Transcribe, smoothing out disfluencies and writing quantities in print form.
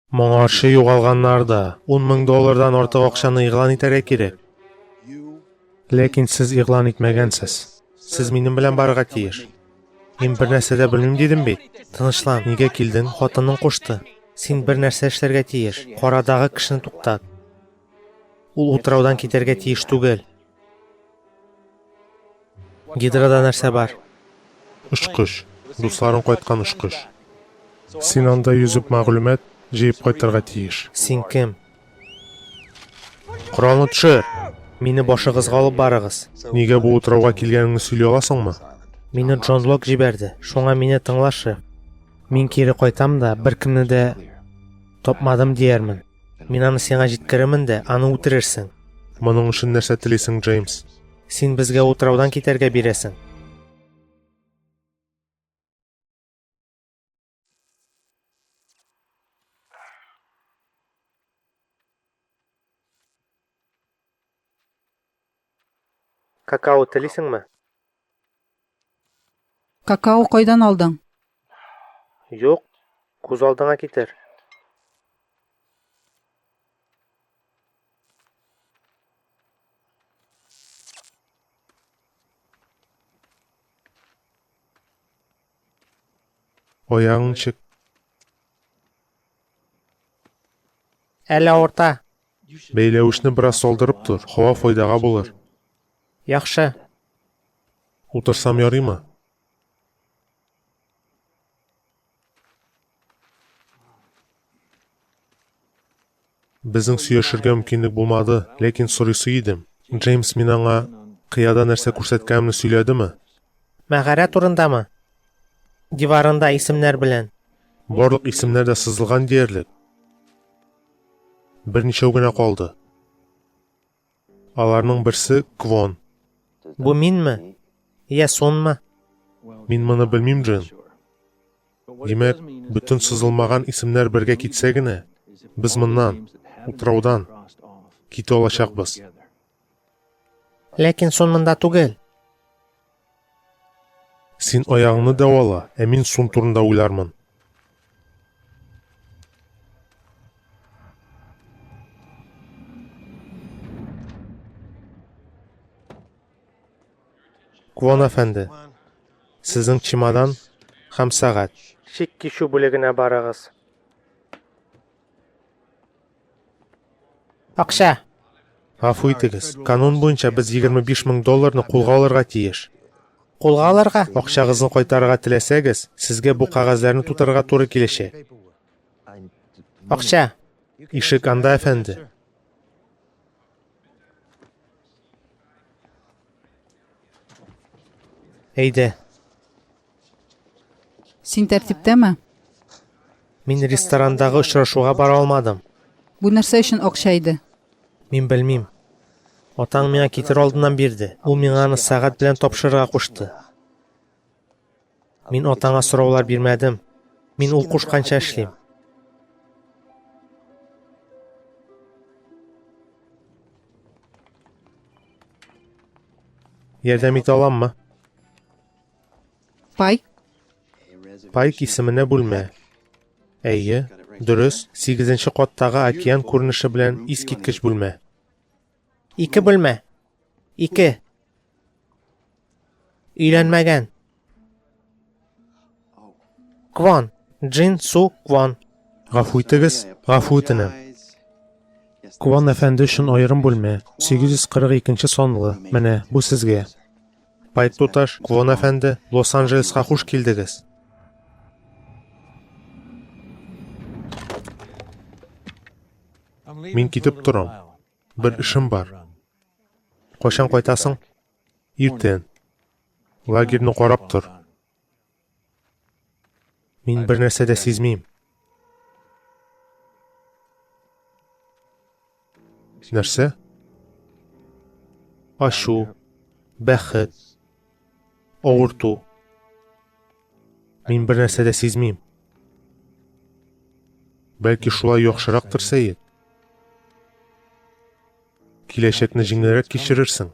Моңарчы югалганнар да 10 мең доллардан артык акчаны игълан итәргә кирәк. Ләкин сез игълан итмәгәнсез. Сез минем белән барырга тиеш. Мин бер нәрсә дә белмим дидем бит. Тынычлан, нигә килдең? Хатының кушты. Син бер нәрсә эшләргә тиеш. Карадагы кешене туктат. Ул утраудан китәргә тиеш түгел. Гидрада нәрсә бар? Очкыч. Дусларың кайткан очкыч. Син анда йөзеп мәгълүмат җыеп кайтырга тиеш. Син кем? Коралны төшер! Мине башыгызга алып барыгыз. Нигә бу утрауга килгәнеңне сөйли аласыңмы? Мине Джон Лок җибәрде. Шуңа мине тыңла, шеф. Мин кире кайтам да, беркемне дә тапмадым диярмен. Мин аны сиңа җиткерермен дә, аны үтерерсең. Моның өчен нәрсә телисең, Джеймс? Син безгә утраудан китәргә бирәсең. Какао телисеңме? Какао кайдан алдың? Юк, күз алдыңа китер. Аягың ничек? Әле авырта. Бәйләвечне бераз салдырып тор, һава файдага булыр. Яхшы. Утырсам ярыймы? Безнең сөйләшергә мөмкинлек булмады, ләкин сорыйсы идем. Джеймс мин аңа кыяда нәрсә күрсәткәнемне сөйләдеме? Мәгарә турындамы? Диварында исемнәр белән. Барлык исемнәр дә сызылган диярлек. Берничәү генә калды. Аларның берсе Квон. Бу минме? Я Сунмы? Мин моны белмим, Джин. Димәк, бөтен сызылмаган исемнәр бергә китсә генә, без моннан, утраудан, китә алачакбыз. Ләкин Сун монда түгел. Син аягыңны дәвала, ә мин Сун турында уйлармын. Квон әфәнде, сезнең чемодан һәм сәгать. Чик кичү бүлегенә барыгыз. Акча! Гафу итегез, канун буенча без 25 мең долларны кулга алырга тиеш. Кулга алырга? Акчагызны кайтарырга теләсәгез, сезгә бу кәгазьләрне тутырырга туры киләчәк. Акча! Ишек анда, әфәнде. Әйдә. Син тәртиптәме? Мин ресторандагы очрашуга бара алмадым. Бу нәрсә өчен акча иде? Мин белмим. Атаң миңа китер алдыннан бирде. Ул миңа аны сәгать белән тапшырырга кушты. Мин атаңа сораулар бирмәдем. Мин ул кушканча эшлим. Ярдәм итә аламмы? Пайк? Пайк исеменә бүлмә. Әйе, дөрес, сигезенче каттагы океан күренеше белән искиткеч бүлмә. Ике бүлмә. Ике. Өйләнмәгән. Квон. Джин Су Квон. Гафу итегез, гафу үтенәм. Квон әфәнде өчен аерым бүлмә, 842 санлы. Менә, бу сезгә. Пайк туташ, Квон әфәнде, Лос-Анджелеска хуш килдегез. Мин китеп торам. Бер эшем бар. Кайчан кайтасың? Иртән. Лагерьны карап тор. Мин бер нәрсә дә сизмим. Нәрсә? Ачу, бәхет, авырту. Мин бер нәрсә дә сизмим. Бәлки шулай яхшырактыр, Сәет. Киләчәкне җиңелрәк кичерерсең.